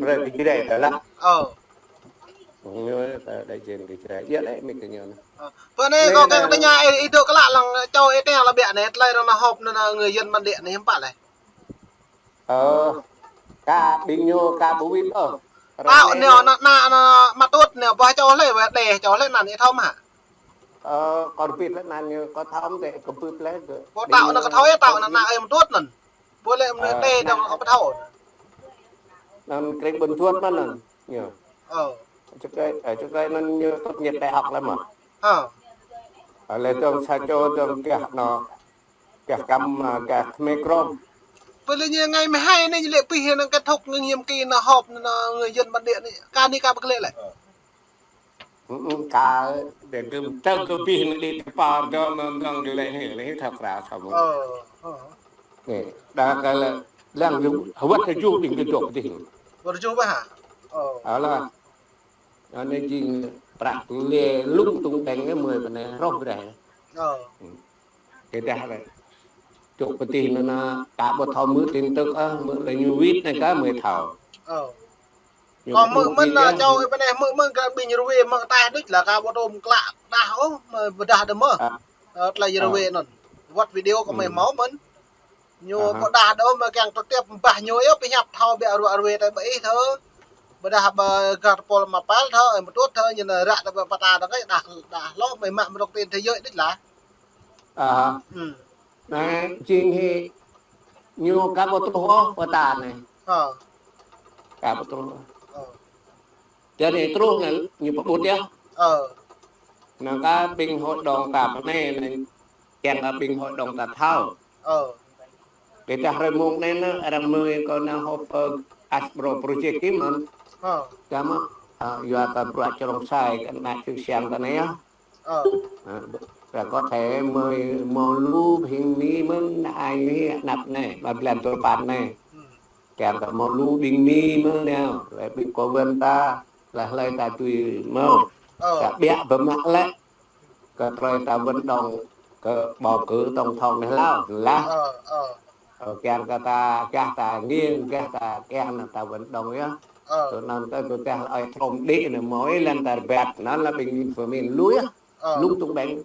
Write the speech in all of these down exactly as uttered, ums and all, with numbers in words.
Brơi kơ Jrai tơ lah. Ơ. Ñu tơ đại diện kơ Jrai. Yua lĕ mĭt kơ ñu anai. Ơ. Pơ anai kâo kiăng tơña ih, ih dŏ klă lăng čô ih tơl lĕ biă anai, tơlơi arăng nao họp anai, anai người dân bản địa anai hiư̆m pă lĕ? Ơ. Ka ƀing ñu ka ƀu wĭt ôh. Tao anai ană, ană, ană mă tuăt anai, ƀuh čô lĕ, wơ̆t đe čô lĕ anăn ih thâo mơ̆ hă? Ơ, kâo ƀuh lĕ anăn ñu, kâo thâo mơ̆n tĕ kâo ƀuh lĕ kơ. Ƀuh tao anŭn kâo thâo yơh, tao ană, ană ih mă tuăt anŭn. Ƀuh lĕ mơ̆n tê dong kâo ƀu thâo. Anŭn krĭng ƀôn Chuôt mơ̆n anŭn. Ñu. Ơ. Čơkơi, ơ, čơkơi anŭn ñu tốt nghiệp đại học lĕ mơ̆n. Ơ. Ơ, lĕ dong sa čô dong gah anŏ, gah kăm, ơ, gah Khmer Krom. Ƀuh lĕ ñu ngày mười hai anai ñu lĕ pih anŭn kết thúc anŭn nhiệm kỳ anŭn họp anŭn người dân bản địa anai. Ka anai ka ƀu kơ lĕ lĕ. Ơ. Ơ, ơ, ka để kơ, tơ kơ pih anŭn đĭ tơpă dong, dong, dong, dong, lĕ hĭ, lĕ hĭ thâo krao thâo mơ̆n. Ơ, ơ. Anai, đa kơ lĕ, lăng yơh, wơ̆t tơjuh ƀing kơ dŏ pơdih. Wơ̆t tơjuh ƀă hă? Ơ. Ơ lah. Anai jing prăk lĕ lung tung đeng anai mơi pơ anai roh brai. Ơ. Kơ dah lĕ. Čŏk pơtih anŭn anai, ta ƀu thâo mơ̆ tin tức ah, mơ̆ lĕ ñu wĭt anai ka mơi thâo. Ơ. Ñu kâo mơ̆ mơ̆n anai, čô ih pơ anai mơ̆ mơ̆n kơ ƀing Rơwe mơ̆ ataih đôč lah ka ƀu tôm klă đah ôh, mơi pơdah đơ̆ mơ̆. Ơ, tơlơi Rơwe anŭn. Wơ̆t video kâo mơi hmâo mơ̆n. Ñu pơdah đơ̆ mơi kiăng tơtep bah ñu yơh, pơhiăp thâo biă ruă Rơwe tơ ƀơi ih thơ. Pơdah ƀơi gah tơpul mă pal thơ, ơi mă tuăt thơ, ñu anai ră tơ ƀơi pata tơ kơi đah, đah hloh mơi mă mơ̆ dŏ tin thế giới đôč lah. Ơ. Hm. Anai, jing hĭ ñu ka ƀu truh ôh pơ ta anai. Ơ. Ka ƀu truh. Ơ. Jing anai truh anai ñu pơƀut yơh. Ơ. Anŭn kơ ƀing hội đồng ta pơ anai anai, kiăng kơ ƀing hội đồng ta thâo. Ơ. Kơ dah hrơi mông anai anŭn, arăng mơi kơ anŭn họp, ơ, Asbro Project kơ mơ̆n. Ơ. Kơ mơ̆, ơ, yua kơ bruă čơrông sai, kơ ană čư̆ siăng ta anai yơh. Ơ. Ơ, ta có thể mơi hmâo lu ƀing Mi mơ̆n, ană ai Mi anăp anai, mă blan tơl păn anai. Hm. Kiăng kơ hmâo lu ƀing Mi mơ̆n anai, lĕ ƀing kơ wơ̆n ta, lĕ hlơi ta tui hmâo. Ơ. Sa biă ƀơi mă lĕ, kơ tơlơi ta vận động, kơ bầu cử tổng thống anai hlâo, lah. Ơ, ơ. Ơ, kiăng kơ ta, gah ta nghiêng, gah ta kiăng ta vận động yơh. Ơ. Tui anŭn kơ tui teh ơi Trump đĭ anai mơi lăng ta rơbat, anŭn lĕ ƀing pơmĭn lui yơh. Ơ. Lung tung ƀing.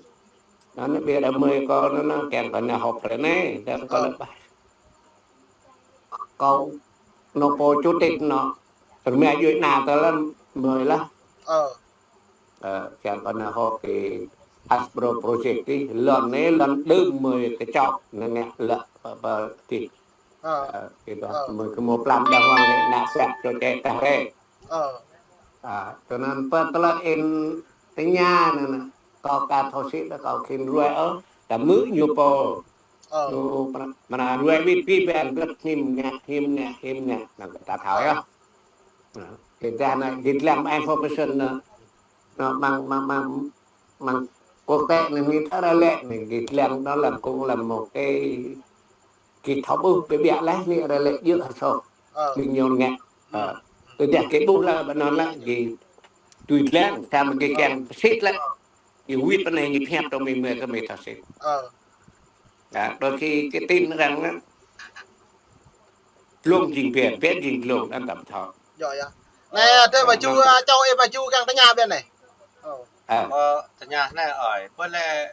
Anŭn biă đah mơi kơ anŭn, anŭn kiăng kơ anai họp ră anai, kiăng kơ lĕ ƀă. Kâo anŭn pô chủ tịch anŭn, rơma djuai ană tơ lăm mơi lah. Ơ. Ơ, kiăng kơ anai họp kơ Asbro Project kơ, lŏn anai, lŏn đưm mơi kơčŏk, anŭn ngă lĕ, pơ, pơ, kơ. Ơ. Ơ, kơ dah mơi kơ hmâo plam đah wang lĕ, ană sat čô čĕ tah rĕ. Ơ. Ơ, tui anŭn pơ tơlơi in tơña anŭn, kâo ka thâo sĭt đah kâo khĭn ruai ôh, ta mơ̆ ñu pô. Ơ. Ñu pơ-, mơnă ruai wĭt pi ƀing gơ̆t hiư̆m ngă, hiư̆m ngă, hiư̆m ngă, anŭn kơ ta thâo yơh. Ơ, kơ dah anai, git lăng mă information anŭn. Anŭn mơ̆ng, mơ̆ng, mơ̆ng, mơ̆ng quốc tế anai, anai ta ră lĕ anai, git lăng anŭn lăm kông lăm mơ̆ kơ git thâo ƀuh kơ biă leh anai ră lĕ djơ̆ hă soh. Ơ. Ƀing ñu ngă. Ơ. Tơdah kơ ƀuh lĕ, ƀơi anŭn lĕ, git tui lăng, samơ̆ git kiăng pơsĭt lĕ. Git wĭt pơ anai, git pơhiăp tơ mơi mơi kơ mơi thâo sĭt. Ơ. Đa, đôi khi kơ tin arăng lĕ, glông jing ƀiă, ƀiă jing glông, anŭn ta ƀu thâo. Yơh, yơh. Anai, tơ mă ču, ơ, čô ih mă ču kiăng tơña ƀiă anai. Ơ. Ơ. Ơ, tơña anai ơi, ƀơi lĕ,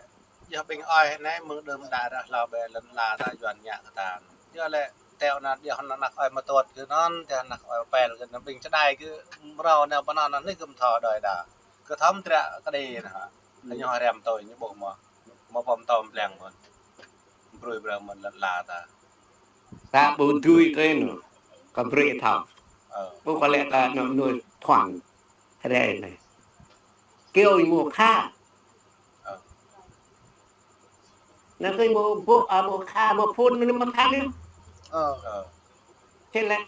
yơh ƀing ơi anai mơ̆ng đưm đă ră hlâo ƀơi lŏn ala ta Yuan ngă kơ ta. Yơh lĕ, tơl anŭn yơh anăk ơi mă tuăt kơ anŭn, tơl anăk ơi pal kơ anŭn, ƀing čơđai kơ mrâo anai pơ anŭn anai kơ mơ̆ thâo đơi đa. Kơ thâo mơ̆ tră kơ đe anai hă. Anŭn ñu răm tui ñu ƀuh mơ̆. Mơ̆ pơm tơm pleng mơ̆n. Brơi brơi mơ̆n lŏn ala ta. Ta ƀu dưi kơ anŭn. Kơ brơi thâo. Ơ. Ƀu kơ lĕ ta anŭn anŭn thuăn. Ră anai. Kơ ih mơ̆ khă. Ơ. Anŭn kơ ih mơ̆ ƀuh, a, mơ̆ khă, mơ̆ phun, anŭn mơ̆ khă anai. Ơ. Ơ. Čĕ lĕ,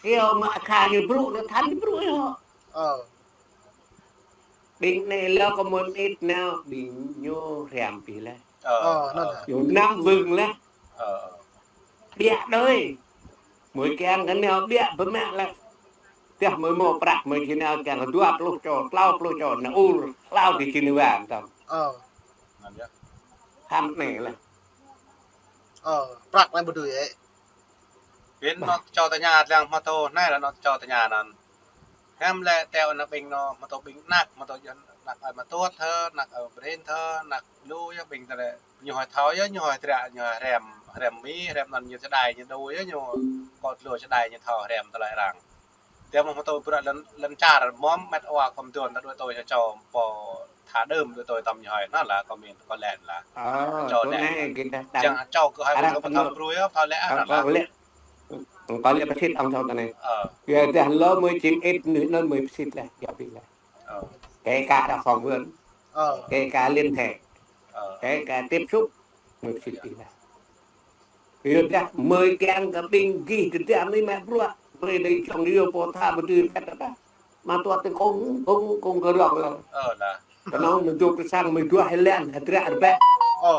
kơ ih mơ̆ khă ñu brŭ, anŭn thăn ñu brŭ yơh. Ơ. Ƀing anai lĕ kơ mơ̆n ih nao, ƀing ñu răm pih leh. Ơ, ơ, anŭn hă. Ñu năm wưng leh. Ơ, ơ. Biă đơi. Mơi kiăng kơ nao biă ƀơi mă leh. Tơdah mơi hmâo prăk mơi či nao kiăng kơ dua pluh čô, klâo pluh čô, nao ur, klâo kơ či nao wơ̆t tơm. Ơ. Anŭn yơh. Khăn anai leh. Ơ, prăk anai ƀu dưi ĕ. Ƀing anŭn čô tơña lăng mơ̆ tô, anai lĕ anŭn čô tơña anŭn. Hăm lĕ teo ană ƀing anŭn, mă tŏ ƀing anak, mă tŏ jăn anak ơi mă tuăt thơ, anak ơi brin thơ, anak lu yơh ƀing tơlơi. Ñu hơi thâo yơh, ñu hơi triă, ñu hơi hrăm, hrăm mĭ, hrăm anŭn ñu čơđai ñu đu yơh ñu, kơ tơlơi čơđai ñu thâo hrăm tơlơi arăng. Teo mă mă tŏ bruă lŏn, lŏn čar, mơ̆m mĕt wa khŏm tuăn, ta đuaĭ tui čô pô tha đưm, đuaĭ tui tơm ñu hơi, anŭn lah, kơ min, kơ lĕ lah. Ơ, čô tui lĕ anai lah. Čang čô kơ hơi arăng ƀu thâo pơnô. Thâo brui yơh, thâo lĕ anŭn lah. Kơ lĕ, kơ lĕ pơsit ong thâo tơnai. Ơ. Yua dah lơ mơi čim ĭt nui anŭn mơi pơsit lah, yua ƀing lah. Ơ. Kể cả đã phỏng vấn, ơ, kể cả liên hệ, ơ, kể cả tiếp xúc, mơi pơsit ƀing lah. Yua dah mơi kiăng kơ ƀing gih tơdang anai mă bruă, mơi đei čong yua pô tha ƀu dưi pĕt dah. Mă tuăt tơ kông, kông, kông kơ rŏng lah. Ơ, lah. Kơnơ̆ng mơi dŏ kơ sang mơi duah hơlen, hơdră rơbĕ. Ơ.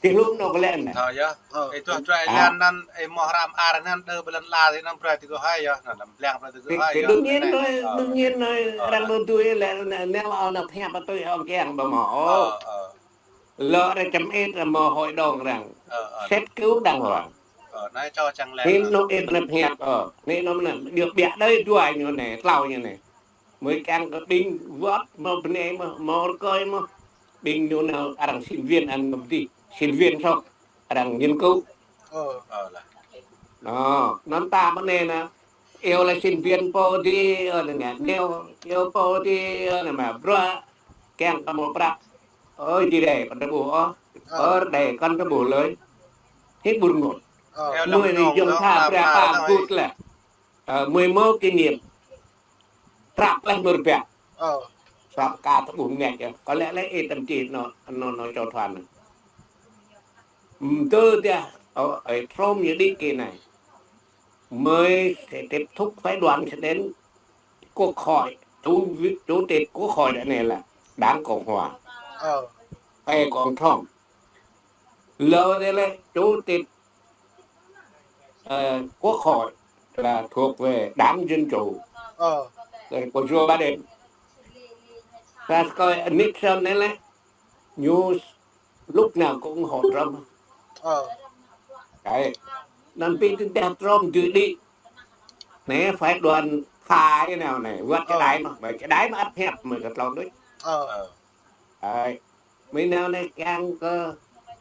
Tih lŭm nô kơ lĕ anai. Ơ, yơh. Ơ. Ih duah hơdră hơlen anŭn, ih mơ̆ hrăm ar anŭn, đơ bơlăn la tih anŭn brơi tih kơ hơi yơh. Anŭn, anŭn blang brơi tih kơ hơi yơh. Đương nhiên rồi, đương nhiên rồi. Ơ, arăng lah. Đô tui lĕ, anai, anai, anai, pơhiăp tui ong kiăng ƀu mơ̆. Ơ, ơ. Lơ ră čăm ĭt ră mơ̆ hội đồng arăng. Ơ, ơ. Xếp kiểu đàng hoàng. Ơ, anai čô čang lĕ. Anai anŭn ĭt anai pơhiăp, ơ. Anai anŭn anai, điều ƀiă đơi dua ñu anai, tlâo ñu anai. Mơi kiăng kơ ƀing wơ̆t, mơ̆ bơnai mơ̆, mơ̆ rơkơi mơ̆. Ƀing ñu nao arăng sinh viên ăn mơ̆ dih. Sinh viên soh, arăng nghiên cứu. Ơ. Ơ, lah. Anŭn, anŭn ta mơ̆ anai nă. Iâu lĕ sinh viên pô dih, ơ, anai nă. Iâu, iâu pô dih, ơ, anai mă bruă. Kiăng kơ mơ̆ prăk. Ơ, dih đe, kăn tơƀuh, ơ. Ơ. Ơ, đe, kăn tơƀuh lơi. Hĭ ƀu rơngot. Ơ. Mơi anai jŏng tha bruă pă gŭt lah. Ơ, mơi mơ̆ kinh nghiệm. Prăk leh mơ̆ rơbeh. Ơ. Săp ka tơƀuh ngek yơh. Kơ lĕ lĕ ih tăm čih anŭn, anŭn, anŭn čô thuan. Mơ̆ tơ dah, ơ, ơ, Trump ñu đĭ kơ anai. Mơi sẽ tiếp thúc phái đoàn sẽ đến Quốc hội, chủ, chủ tịch Quốc hội đợt này là Đảng Cộng Hòa. Ơ. Phe của ông Trump. Lơ đây là chủ tịch, ờ, Quốc hội là thuộc về Đảng Dân Chủ. Ơ. Đây là của Joe Biden. Ta coi Nixon đấy là ñu lúc nào cũng ủng hộ Trump. Ơ. Đấy. Anŭn ƀing tơdah Trump dưi đĭ. Anai phái đoàn Thái nao anai, wơ̆t čơđai mơ̆, wơ̆t čơđai mơ̆ ăt hiăp mơ̆ kơ tlôn đôč. Ơ. Ơ. Đấy. Mơi nao anai kiăng kơ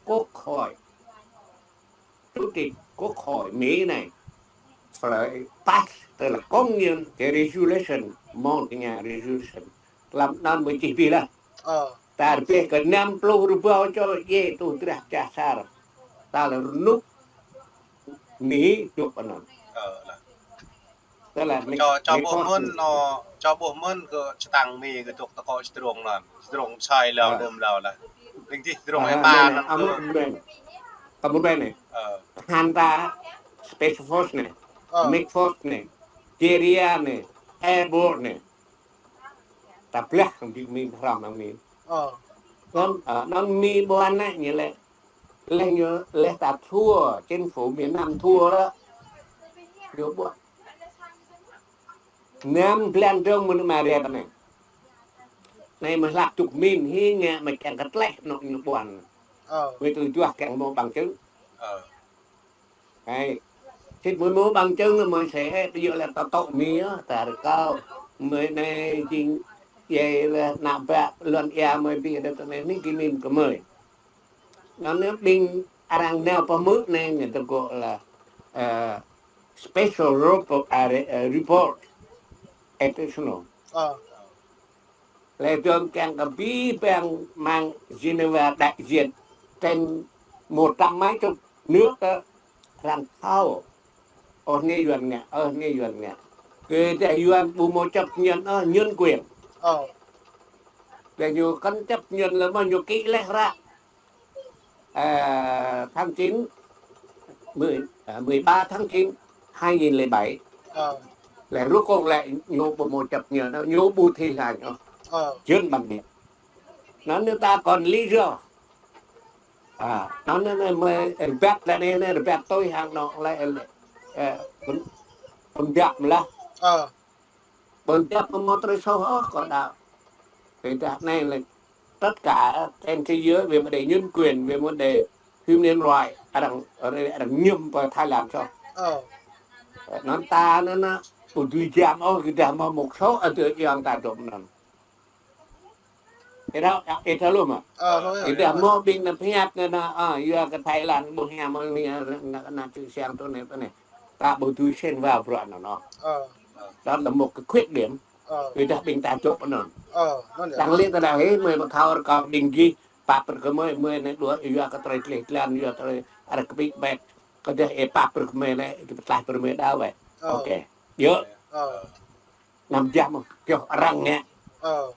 Quốc hội, chủ tịch Quốc hội Mỹ này phải pass, tức là công nhận cái resolution, một cái nhà resolution. Lăm anŭn mơi čih ƀiă lah. Ơ. Ta rơbeh kơ năm pluh rơbâo čô djai tuh drah čah sar. Ta lĕ rơnŭk Mi dŏ anŭn. Ơ, lah. Tức là Mi, čô, čô Mi ƀuh mơ̆n, anŭn, čô ƀuh mơ̆n kơ čơtang Mi kơ dŏ tơkŏ čơdrông anŭn. Čơdrông sai lâo, ơ, đơm lâo lah. Ling dih čơdrông, ơ, hai ba anŭn, anŭn kơ. Anŭn ƀing anai. Kơ ƀing anai. Ơ. Hăng ta Special Force anai. Ơ. Mixed Force anai. Guerrilla anai. Airborne anai. Ta blah kơ ƀing Mi hrăm hăng Mi. Ơ. Anŭn, ơ, anŭn Mi ƀuăn anai ñu lĕ. Leh ñu, leh ta thua, chính phủ miền Nam thua đó. Ñu ƀuăn. Năm blan dơ̆ng mơ̆n mă rep anai. Anai mơ̆ hlak čŭk min hĭ ngă mă kiăng kơ tleh anŭn ñu ƀuăn. Ơ. Mơi tui juah kiăng mơ̆ bằng chứng. Ơ. Hai. Sĭt mơi mơ̆ bằng chứng mơi sẽ ví dụ là ta tŏ Mi á, ta rơkâo. Mơi anai jing djai lĕ ană bă lŏn ia mơi ƀing đah tơ anai, anai gih min kơ mơi. Anŭn anai ƀing arăng nao pơhmư̆ anai ñu tơgŭ là, ơ, special report, à, re-, ơ, report, additional. Ơ. Lĕ dơ̆ng kiăng kơ abih bang mang Geneva đại diện trên một trăm mấy chục nước, ơ, arăng thâo. Ơ, anai Yuan ngă, ơ, anai Yuan ngă. Kơ dah Yuan ƀu mơ̆ chấp nhận, ơ, nhân quyền. Ơ. Dah ñu kăn chấp nhận lĕ mơ̆ ñu ký leh ră. À, tháng chín, mười, à, mười ba tháng chín hai nghìn lẻ bảy. Ơ. Lĕ rốt cuộc lĕ ñu ƀu mơ̆ chấp nhận, ñu ƀu thi hành, ơ. Ơ. Chướn bằng điện. Anŭn ñu ta còn lý do. À, anŭn anai mơi rơbat lĕ anai, anai rơbat tui hăng anŭn lĕ, ơ, pơn-, pơnđap lah. Ơ. Pơnđap mơ̆ mơ̆ trơi soh ôh kơ đa. Tơdah anai lĕ tất cả trên thế giới về vấn đề nhân quyền, về vấn đề human rights, arăng, arăng ñŭm pơ Thái Lan soh. Ơ. Anŭn ta anŭn, anŭn Ƀu dưi jam ôh, kơ dah mơ̆ mŭk sŏ, ơ, tơ yang ta dŏ anŭn. Ih thâo, ih thâo lŏm ah. Ơ, thâo yơh. Kơ dah mơ̆ ƀing ană pơhiăp anŭn, ah, yua kơ Thái Lan ƀu hiam mơ̆ anai, ană, ană čư̆ siăng tơ anai, tơ anai. Ta ƀu dưi xen vào bruă anŭn ôh. Ơ. Đó là một cái khuyết điểm. Ơ. Kơ dah ƀing ta dŏ anŭn. Ơ, anŭn yơh. Tăng lĕ ta dah hĭ, mơi ƀu thâo rơkâo ƀing gih, pap brơi kơ mơi, mơi anai đua, yua kơ tơlơi tleh tlan, yua tơlơi arăng kơpĭ kơpet. Kơ dah ih pap brơi kơ mơi lĕ, ih pơtlaih brơi mơi đa wĕ. Ơ. Ok. Yơh. Ơ. Năm jam, kơ arăng ngă. Ơ.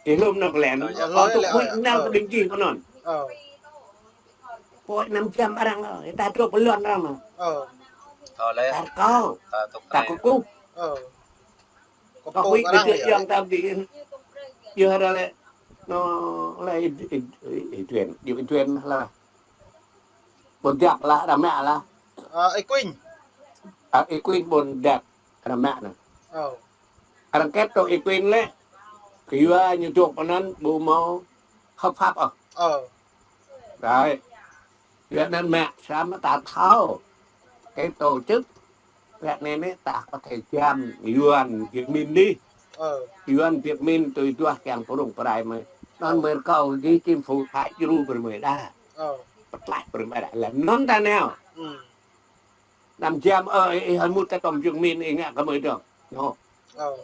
Ih lŏm anŭn kơ lĕ, ơ, ơ, ơ, tŭ lĕ, huĭ ơ, nao, ơ, kơ ƀing gih kơ anŭn. Ơ. Pô năm jam arăng, ơ, ta dŏ pơ lŏn arăng mơ̆. Ơ. Thâo lĕ. Ta kâo. Ta tŭ ta kơ kơ. Ơ. Kơ huĭ arăng kơ yơh. Yang ta ƀing. Yua dah lĕ. Anŭn lĕ ih, ih, ih, ih Duen. Ih Duen lah. Ƀôn Dăk lah, arăng mă lah. Ơ, ih Kuin. Ơ, ih Kuin Ƀôn Dăk. Arăng mă anŭn. Ơ. Arăng kết tơ ih Kuin lĕ. Kơ yua ñu dŏ pơ anŭn ƀu hmâo hợp pháp ôh. Ơ. Đấy. Yua anŭn mă samơ̆ ta thâo. Cái tổ chức. Ră anai anai ta có thể jam Yuan Việt Minh đi. Ơ. Yuan Việt Minh tui duah kiăng pơrŭng pơrai mơi. Anŭn mơi rơkâo gih chính phủ thả djru brơi mơi đa. Ơ. Pơtlaih brơi mơi đa. Lĕ anŭn ta nao. Năm jam, ơ, ih, ih, hơmŭt ta tŏm Yuan Minh, ih ngă kơ mơi dơ̆ng. Ñu. Ơ.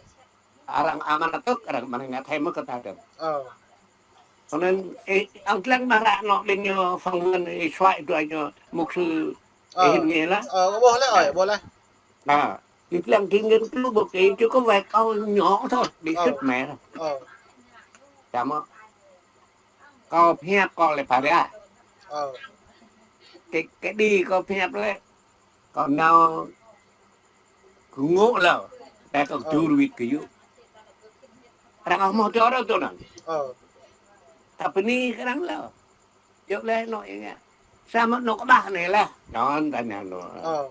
Arăng aman tŭk, arăng aman ngă thai mơ̆ kơ ta dơ̆ng. Ơ. Cho nên, ih, ih, ang tlăng mă ră anŏ ƀing ñu phỏng vấn, ih, suaih dua ñu mục sư, ih, Ơ. Hin nghe lah. Ơ, ƀuh lĕ, ơi, ƀuh lĕ. À, ih tlăng gih nghiên cứu một tí chứ không phải câu nhỏ thôi, bị sứt mẻ thôi. Ơ. Chả mơ. Kâo pơhiăp kâo lĕ pha ra. Ơ. Kơ, kơ đĭ kâo pơhiăp lĕ. Kâo nao kơ ngŏ lơ. Dah kâo, ơ, djru wĭt kơ yŭ. Arăng ƀu hmâo dŏ ră tơ anŭn. Ơ. Ta bơni kơ arăng lơ. Yua lĕ anŏ ih ngă. Samơ̆ anŏ kơƀah anai lah. Anŭn ta nao anŭn. Ơ.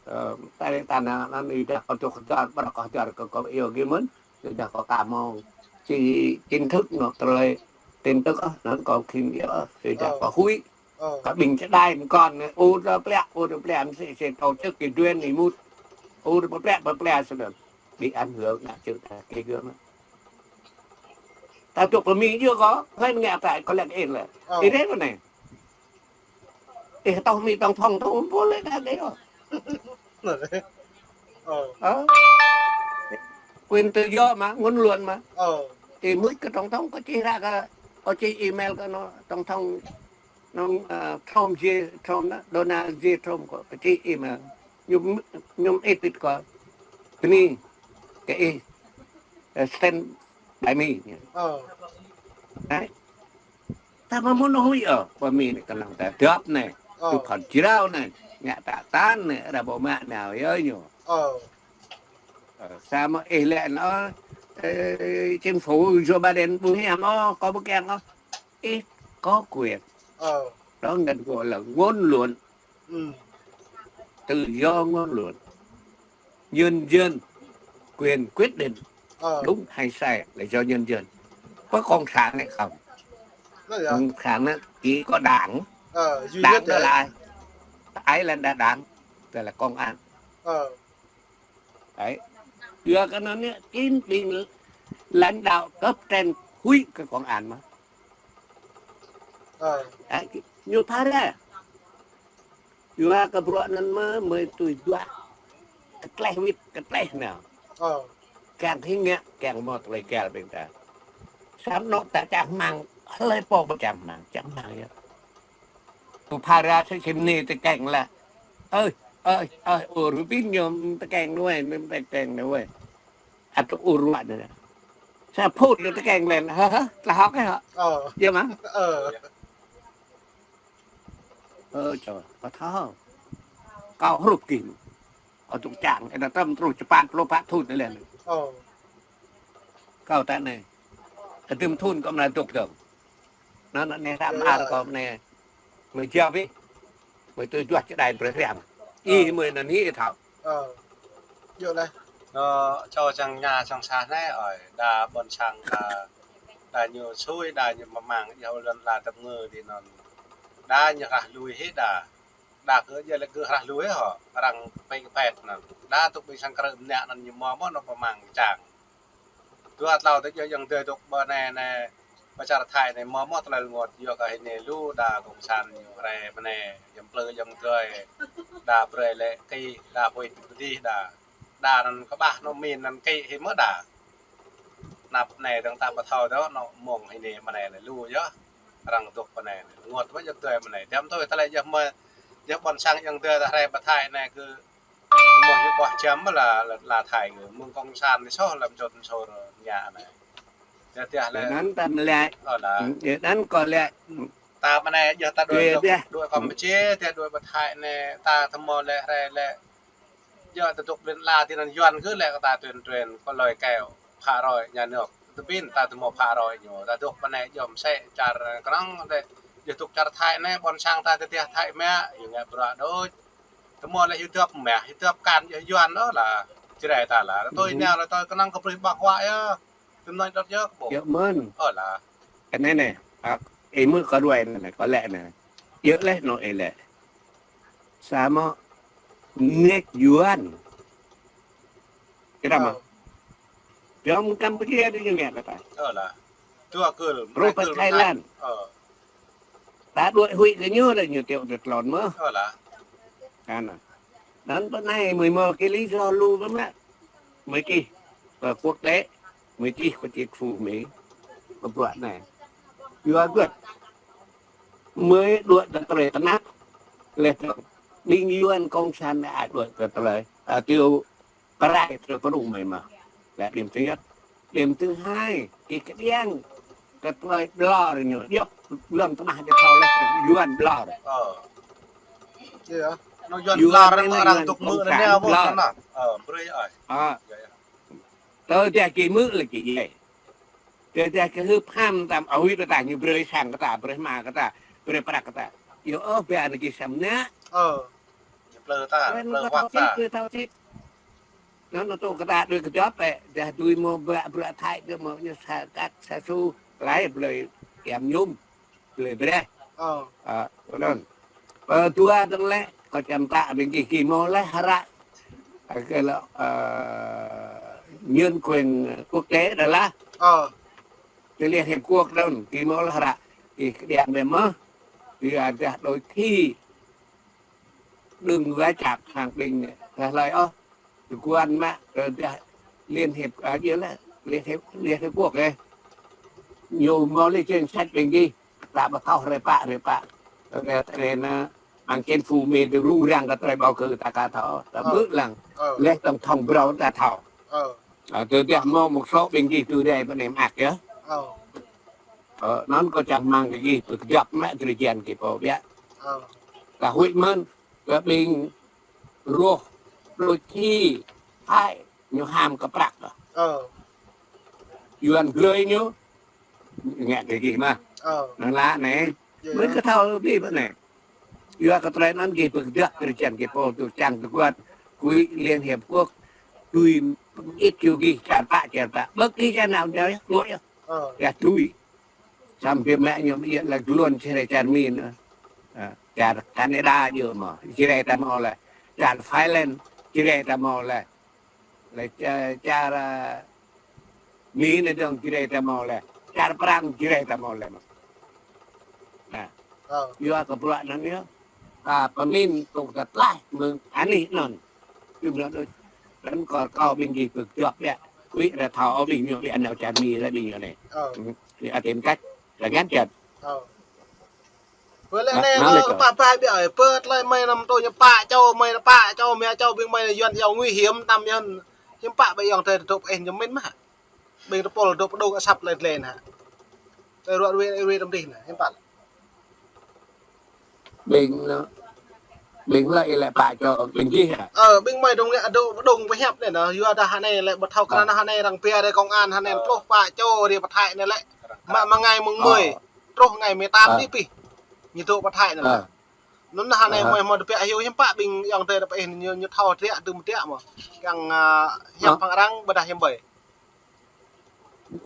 Ơ, ta lĕ ta nao anŭn ih dah kâo dŏ kơdar, ƀrơ̆ kâo dŏ kơ kâo yua gih mơ̆n. Ih dah kâo ka hmâo či chính thức anŏ tơlơi tin tức ah, anŭn kâo khĭn yơh, ih dah kâo huĭ. Ơ. Kơ ƀing čơđai mơkŏn, ur tơplĕ, ur tơplĕ, mơsĕ, mơsĕ tổ chức kơ Duen ih mŭt. Ur tơplĕ, tơplĕ sơdơ̆ng. Bị ảnh hưởng ngă čư̆ ta kơ gơ̆ mơ̆n. Ta dŏ pơ Mi yơh kâo, hlơi ngă ta kơ lĕ ih lĕ. Ơ. Ih rĕ mơ̆n anai. Ih tŏ Mi tổng thống tŏ ƀu lĕ đa đe ôh. Ơ. Ơ. Quyền tự do mà, ngôn luận mà. Ơ. Ih mŭt kơ tổng thống kâo čih ră kơ, kâo čih email kơ anŏ tổng thống anŏ, ơ, Trump J, Trump đó, Donald J Trump kâo, kâo čih email. Ñu, ñu ih pit kâo. Bơni kơ ih, ơ, stand by me. Ơ. Đấy. Ta mă mơ̆n huĭ ôh, pơ Mi anai kơnơ̆ng ta dŏp anai, ơ, tŭ phŏn jrao anai, ngă ta tan anai, arăng ƀu mă nao yơh ñu. Ơ. Ơ, samơ̆ ih lĕ anŭn, ơ, chính phủ Joe Biden ƀu hiam ôh, kâo ƀu kiăng ôh. Ih có quyền. Ơ. Đó người ta gọi là ngôn luận. Ừ. Tự do ngôn luận. Nhân dân quyền quyết định, ờ, đúng hay sai là do nhân dân. Có cộng sản hay không? Cộng sản á, chỉ có đảng. Ờ, duy nhất đó là ai? Thái Lan là đảng, tức là công an. Ờ. Đấy. Yua kơ anŭn anai, chính quyền lãnh đạo cấp trên huĭ kơ công an mơ̆n. Ờ. Đấy, ñu phara. Yua kơ bruă anŭn mơ̆, mơi tui duah. Kơtleh wĭt, kơtleh nao. Ờ. Kiăng hĭ ngă, kiăng hmâo tơlơi găl ƀing ta. Samơ̆ anŏ ta čang rơmang, hlơi pô ƀu čang rơmang, čang rơmang yơh. Pô phara sĭt sĭt anai tơkeng lah. Ơi, ơi, ơi, ur pin ñu tơkeng đuaĭ, tơkeng đuaĭ. Ăt ur ruă anai. Sa phŭt ñu tơkeng lĕ, hă, hă, tla hŏk hă? Ờ. Yơh mơ̆? Ờ. Ơ, čô, kâo thâo. Kâo hrup kơ ñu. Kâo dŏ čang, ih dah tơm truh čơpăn pluh pă thŭn lĕ. Ơ. Kâo ta anai. Kơ tơm thŭn kâo mơ̆n dŏ dơ̆ng. Anŭn, anŭn anai ră mơar kâo anai. Mơi jao ih. Mơi tui duah čơđai brơi hriăm. Ih mơi anŭn hĭ thâo. Ơ. Yơh lĕ. Anŏ čô čang ña čang sa anai, ơi, đa ƀôn sang đa, đa ñu sui, đa ñu mơmang, yua lŏn ala tơm ngư dih anŭn. Đa ñu rah lui hĭ đa. Đa kơ jĕ lĕ kơ hrah lui hŏ, arăng pĕ kơ pĕt anŭn. Đa tŭk ƀing sang krư̆ mơnă anŭn ñu mơ̆ mơ̆ anŭn pơmăng čang. Dua tlâo tơ jĕ yang dơi tŭk ƀơ anai anai, ƀơ čar Thái anai mơ̆ mơ̆ tơlơi rơngot yua kơ hĭ anai lu đa cộng sản ñu rai mơ̆ anai, yang plư yang dơi. Đa brơi lĕ kĭ, đa huĭ pơdih đa. Đa anŭn kơƀah anŭn min anŭn kĭ hĭ mơ̆ đa. Anăp anai dơ̆ng ta pơthâo dŏ, anŏ mơ̆ng hĭ anai mơ̆ anai lu yơh. Arăng dŏ pơ anai, rơngot wơ̆t jĕ dơi mơ̆ anai. Dăm tui tơlơi jĕ mơ̆, jĕ ƀôn sang yang dơi ta rai pơ Thái anai kơ mơ̆ yua ƀuh čăm mơ̆ la, la, la Thái kơ mơ̆ng cộng sản anai soh lăm čŏt sôr ñă anai. Jĕ tiah lĕ. Anŭn ta lĕ. Ơ la. Anŭn kơ lĕ. Ta mơ̆ anai jĕ ta đuaĭ, đuaĭ Campuchia, tiah đuaĭ pơ Thái anai, ta tơmơ̆ lĕ rai lĕ. Jĕ ta dŏ ƀlin la ti anŭn Yuan kơ lĕ kơ ta tuyên truyền kơ lời kêu phá rối nhà nước. Tơ ƀing ta tơmơ̆ phá rối ñu, ta dŏ pơ anai jŏm sĕ čar kơnơ̆ng lĕ. Jĕ dŏ čar Thái anai, ƀôn sang ta tơ tiah Thái mơ̆, yua ngă bruă đôč. Tơmơ̆ lĕ hiu dŏp mơ̆, hiu dŏp kăn jĕ Yuan ôh la, Jrai ta la. Tui ñu la tui kơnơ̆ng kơ brơi ƀă huă yơh. Tơnai đŏt yơh kơ ƀô̆. Yơh mơ̆n. Ơ la. Anai anai, ơ, ih mơ̆ kơ ruai anai, kơ lĕ anai. Yơh lĕ anŏ ih lĕ. Samơ̆ ngĕk Yuan. Kơ đa mơ̆. Ơ. Jŏm Campuchia tơ ñu ngĕk kơ ta. Ơ la. Dua kơ, rơpa Thái Lan. Ơ. Ta đuaĭ huĭ kơ ñu lĕ ñu tiŏ tơ tlôn mơ̆. Ơ la. Anŭn. Anŭn pơ anai mơi mơ̆ kơ lý do lu mơ̆ mă. Mơi kih pơ quốc tế, mơi kih pơ chính phủ Mỹ. Pơ bruă anai. Yua gơ̆t. Mơi đuaĭ tơ tơlơi tơnap. Lĕ tơ ƀing Yuan cộng sản anai đuaĭ tơ tơlơi. Ơ, tiŏ Pơrai tơlơi pơrŭng mơi mơ̆. Lĕ điểm thứ nhất. Điểm thứ hai, kơ kơđiăng kơ tơlơi ƀlŏr ñu. Djŏp lŏn tơnah djŏp thâo lĕ Yuan ƀlŏr. Ơ. Yơh. Anŏ Yuan ƀlŏr anai arăng dŏ mơ̆ anai ƀlŏr. Ơ, brơi ơi. Ơ. Yơh, yơh. Tơ dah kơ mơ̆ lĕ kơ yơh. Tơ dah kơ hưp ham tam, ơ, huĭ kơ ta, ñu brơi sang kơ ta, brơi hmua kơ ta, brơi prăk kơ ta. Yơh, ơ, ƀiă anai kơ samơ̆ anai. Ơ. Ñu plư ta, plư huă ta. Anŭn anŭn tŭ kơ ta đuaĭ kơdŏp, ơ, dah dưi mơ̆ ƀă bruă Thái kơ mơ̆ ñu sa kăk sa su, tơlơi blơi yăm ñum, blơi brơi. Ơ. Ơ, anŭn. Ơ, dua dơ̆ng lĕ, kơ čăm ta ƀing gih gih mơ̆ lĕ hră. Ơ, kơ lĕ, ơ, nhân quyền quốc tế đa lah. Ơ. Kơ Liên Hiệp Quốc đơ̆ng, gih mơ̆ lĕ hră. Gih kơđiăng mơ̆. Gih dah đôi khi đơ̆ng wă čăp hăng ƀing ta hlơi ôh. Tơguan mă, ơ, dah Liên Hiệp, ơ, yơh lah, Liên Hiệp, Liên Hiệp Quốc, ơ. Ñu mơ̆ lĕ chính sách ƀing gih, ta ƀu thâo rơpă, rơpă. Ơ, dah, dah anai, ơ, hăng chính phủ Mỹ dŏ rŭng răng kơ tơlơi bầu cử ta ka thâo, ta ƀuh lăng. Ơ. Lĕ tổng thống brơi ta thâo. Ơ. Ơ, tơ dah mơ̆ một số ƀing gih tui rai pơ anai mơak yơh. Ơ. Ơ, anŭn kơ čăm mơ̆ng gih pơkơdŏp mă drơi jăn gih pô ƀiă. Ơ. Ta huĭ mơ̆n, kơ ƀing rŏh, đôi khi, Thái, ñu ham kơ prăk. Ơ. Yuan brơi ñu, ngă kơ gih mơ̆. Ơ. Anŭn lah anai. Yơh, mơi yơh. Kơ thâo ƀiă pơ anai. Yua kơ tơlơi anŭn gih pơkơdŏp drơi jăn gih pô tŭ čang tơguan, kơ Liên Hiệp Quốc, tui pơngit kơ gih čar pă, čar pă. Ƀơi gih čar nao jao yơh, luă yơh. Ơ. Yơh tui. Samơ̆ mă ñu yơh lĕ glôn Jrai čar Mi anŭn. Ơ, čar Canada yơh mơ̆, Jrai ta mơ̆ lĕ. Čar Thái Lan, Jrai ta mơ̆ lĕ. Lĕ ča-, čar, ơ, Mi anai dơ̆ng Jrai ta mơ̆ lĕ. Čar Prăng Jrai ta mơ̆ lĕ mơ̆. Anai. Ơ. Yua kơ bruă anŭn yơh. Ơ, pơmĭn tŭ ta tlaih mơ̆ng anih anŭn. Yua bruă đôč. Anŭn kơ kâo ƀing gih pơkơdŏp ƀiă. Huĭ dah thâo ƀing ñu ƀiă nao čar Mi lĕ ƀing ñu anai. Ơ. Ơ, tìm cách là ngăn chặn. Ơ. Wơ̆t lĕ anai kơ pă pă ƀiă ơi, pơ tơlơi mơi anăm tui ñu pă čô, mơi pă čô, mơi čô ƀing mơi Yuan yua nguy hiểm tam Yuan. Hiư̆m pă ƀing ayŏng adơi tơdŏp ih ñu mĭn mơ̆. Ƀing tơpul dŏ pơdŏng asăp lĕ lĕ anai. Tơlơi ruă ruê ruê tam dih anai, hiư̆m pă. Ƀing, ơ, ƀing lĕ ih lĕ pă čô, ƀing gih hă? Ơ, ƀing mơi dŏ ngă dŏ pơdŏng pơhiăp anai nă, yua dah anai lĕ ƀu thâo krăn anai arăng pia rai công an anai truh pă čô rai pơ Thái anai lĕ. Mă mơ̆ng ngày mùng mười. Truh ngày mười tám dih pih. Ñu dŏ pơ Thái anai lĕ. Anŭn anai mơi mơ̆ tơbiă hyu hiư̆m pă ƀing ayŏng adơi tơpă ih ñu, ñu thâo triă tơm triă mơ̆. Kiăng, ơ, hiăp hăng arăng ƀôdah hiư̆m ƀơi.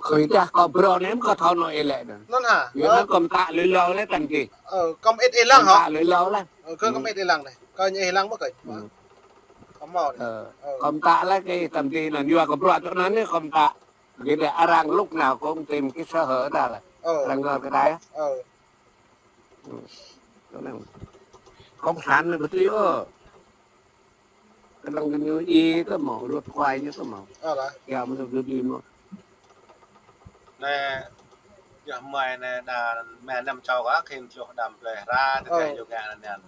Khơi dah kâo brơi nem kâo thâo nô ih lĕ anŭn. Anŭn hă? Yua anŭn kâo mtă lui lâo lĕ tăm tih. Ơ, kâo mơit ih lăng hă? Kâo mtă lui lâo lĕ. Ơ, kâo mơit ih lăng lĕ. Kâo ñu ih lăng ƀu kơ. Kâo hmâo. Ơ, kâo mtă lĕ kơ tăm tih anŭn yua kơ bruă tŭ anŭn anai kâo mtă. Gih đa arăng lúc nào cũng tìm cái sơ hở ta lĕ. Ơ. Arăng ngor kơ ta. Ơ. Tŭ anŭn. Cộng sản anai ƀu tui ôh. Kơnơ̆ng gơñu ih kơ hmâo, luật khoai ñu kơ hmâo. Ơ lah. Yua mơ̆n gơñu ih hmâo. Anai, yua mơi anai đa mơi năm châu kơ khĭn tluh đam plơi hra, tơkai yua gah anŭn.